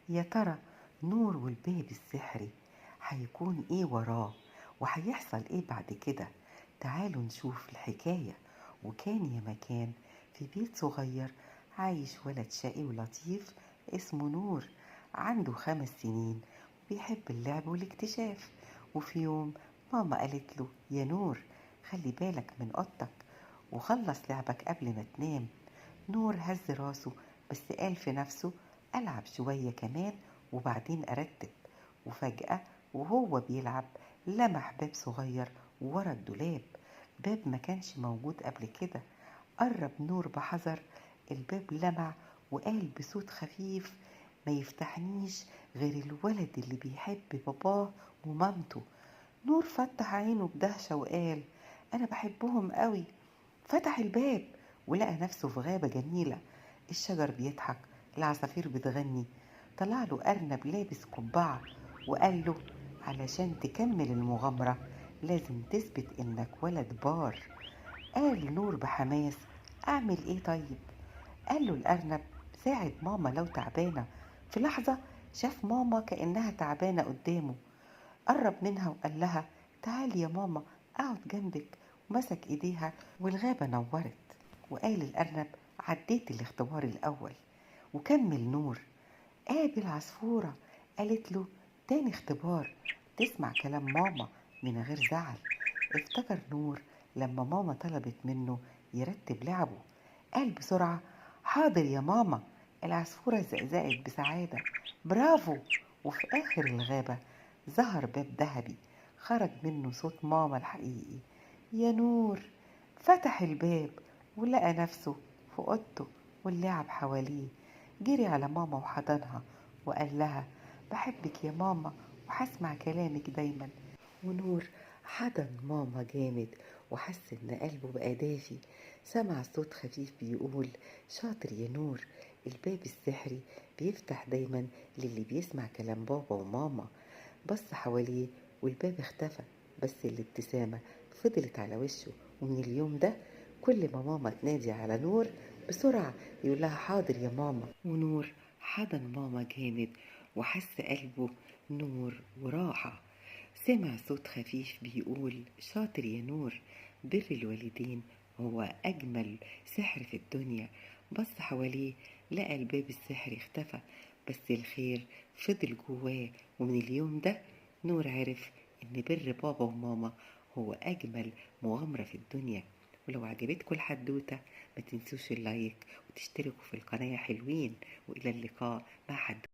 يا ترى نور والباب السحري هيكون ايه وراه وهيحصل ايه بعد كده؟ تعالوا نشوف الحكاية. وكان يا مكان في بيت صغير عايش ولد شقي ولطيف اسمه نور، عنده 5 سنين، بيحب اللعب والاكتشاف. وفي يوم ماما قالت له: يا نور، خلي بالك من أوضتك وخلص لعبك قبل ما تنام. نور هز راسه، بس قال في نفسه: ألعب شوية كمان وبعدين أرتب. وفجأة وهو بيلعب لمح باب صغير ورا الدولاب، باب ما كانش موجود قبل كده. قرب نور بحذر، الباب لمع وقال بصوت خفيف: ما يفتحنيش غير الولد اللي بيحب باباه ومامته. نور فتح عينه بدهشة وقال: أنا بحبهم قوي. فتح الباب ولقى نفسه في غابة جميلة، الشجر بيضحك، العصافير بتغني. طلع له أرنب لابس قبعة وقال له: علشان تكمل المغامرة لازم تثبت إنك ولد بار. قال نور بحماس: أعمل إيه طيب؟ قال له الأرنب: ساعد ماما لو تعبانة. في لحظة شاف ماما كأنها تعبانة قدامه، قرب منها وقال لها: تعالي يا ماما أقعد جنبك، ومسك إيديها والغابة نورت. وقال الأرنب: عديت الاختبار الأول. وكمل نور، قابل عصفورة قالت له: تاني اختبار، تسمع كلام ماما من غير زعل. افتكر نور لما ماما طلبت منه يرتب لعبه، قال بسرعة: حاضر يا ماما. العصفورة زقزقت بسعادة: برافو. وفي آخر الغابة ظهر باب ذهبي، خرج منه صوت ماما الحقيقي: يا نور. فتح الباب ولقى نفسه في أوضته واللعب حواليه. جري على ماما وحضنها وقال لها: بحبك يا ماما وهسمع كلامك دايما. ونور حضن ماما جامد وحس ان قلبه بقى دافي. سمع صوت خفيف بيقول: شاطر يا نور، الباب السحري بيفتح دايما للي بيسمع كلام بابا وماما. بص حواليه والباب اختفى، بس الابتسامة فضلت على وشه. ومن اليوم ده كل ما ماما تنادي على نور بسرعة يقول لها: حاضر يا ماما. ونور حضن ماما جامد وحس قلبه نور وراحة. سمع صوت خفيف بيقول: شاطر يا نور، بر الوالدين هو أجمل سحر في الدنيا. بص حواليه لقى الباب السحري اختفى، بس الخير فضل جواه. ومن اليوم ده نور عرف إن بر بابا وماما هو أجمل مغامرة في الدنيا. ولو عجبتكم الحدوتة ما تنسوش اللايك وتشتركوا في القناة يا حلوين، وإلى اللقاء مع حدوتة.